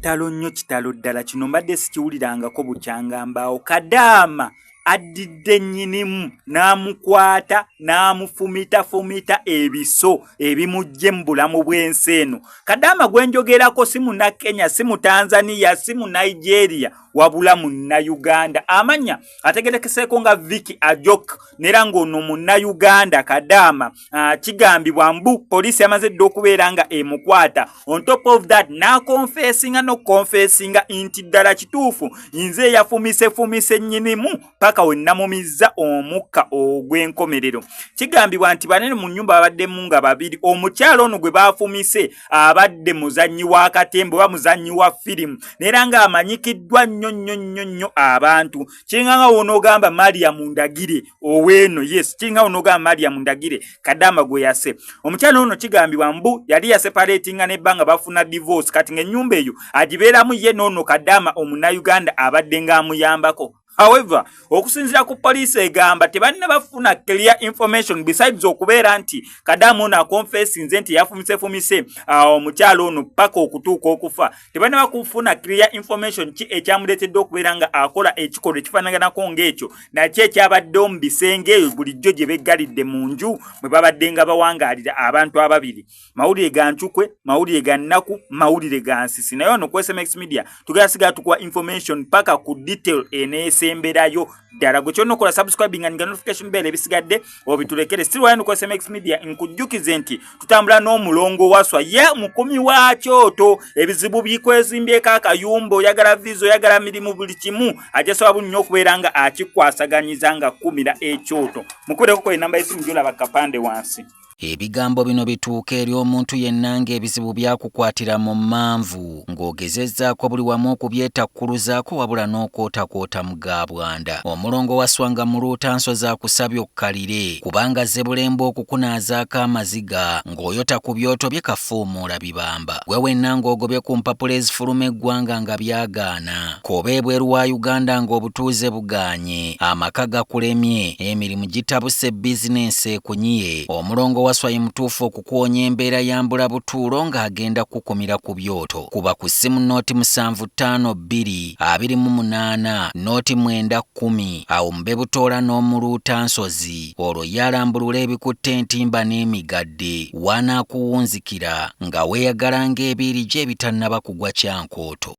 Kitalo nnyo, kitalo ddala. Kino mbadde sikiwulirangako bukyangambaawo. Kadaama addidde nnyinimu n'amukwata n'amufumitafumita ebiso ebimuggye mu bulamu bw'ensi eno. Kadaama gwe njogerako si Munnakenya, si mu Tanzania, si mu Nigeria, wabula Munnayuganda. Amannya ategerekeseeko nga Vicky Ajok, neera ng'ono Munnayuganda kadaama. Kigambibwa mbu poliisi yamaze dda okubeera nga emukwata. On top of that, n'aconfessinga n'okuconfessinga nti ddala kituufu, nze eyafumisefumise nnyinimu paka we namumizza omukka ogw'enkomerero. Kigambibwa nti banene mu nnyumba babaddemu nga babiri. Omukyalo ono gwe baafumise abadde muzannyi wa katemba oba muzannyi wa firimu, neera ng'amanyikiddwa nnyo nnyo nnyo nnyo abantu. Kiringa nga wonoogamba Mariam Ndagire oweeno. Yes, kiringa wonoogamba Mariam Ndagire kadaama gwe yase. Omukyalo ono kigambibwa mbu yali yaseparatinga nebbanga, bafuna divorce, kati ng'ennyumba eyo agibeeramu ye n'ono kadaama Omunnayuganda abadde ng'amuyambako. However, okusinziira ku poliisi, egamba tebalina bafuna clear information besides okubeera nti kadaama ono aconfessinze nti yafumisefumise omukyalo ono paka okutuuka okufa. Tebalina bakufuna clear information ki ekyamuleetedde okubeera nga akola ekikolwa ekifaanaganako ng'ekyo nakyo ekyabaddewo mu bisenge eyo bulijjo gye beggalidde mu nju mwe babadde nga bawangaalira abantu ababiri. Mawulire ga ncukwe, mawulire ga nnaku, mawulire ga nsisi. Naye wano ku SMX Media tugenda sigala tukuwa information paka ku detail eneesemberayo ddala. Gwe kyonna okola, subscribing and notification bell, ebisigadde obitulekere. Still wano ku SMX Media, nkujjukize nti tutambula n'omulongo Waswa, ye mukumi wa kyoto. Ebizibu bikwezimbyeko akayumba, oyagala visa, oyagala mirimu, buli kimu ajasobola bunnyo okubeera nga akikwasaganyiza nga kkumira ekyoto. Mukubireko enamba y'essimu gyolaba kapande wansi. Ebigambo bino bituuka eri omuntu yenna ng'ebizibu byakukwatira mu mmanvu, ng'ogezezzaako buli wamu okubyetakkuluzaako, wabula n'okwotakwota mu gaabwanda. Omulongo Waswa nga muluutanso akusabye okkalire, kubanga ze bulembe okukunaazaako amaziga ng'oyota ku byoto bye kafuumuula bibamba. Gwe wenna ng'ogobye ku mpapula ezifuluma eggwanga nga byagaana, k'oba ebweru wa Uganda ng'obutuuze bugaanye, amaka gakulemye, emirimu gitabuse, bizinensi ekunyiye, omulongo Waswa ye mutuufu okukuwonya embeera ya mbula butuulo ng'agenda kukumira ku byoto. Kuba ku ssimu 0752 28 09 10, awo mube butoola n'omuluuta nsozi, olwo ye alambulula ebikutte entimba n'emigadde wanaakuwunzikira nga weeyagala ng'ebiiri gye ebitannaba kugwa kyankooto.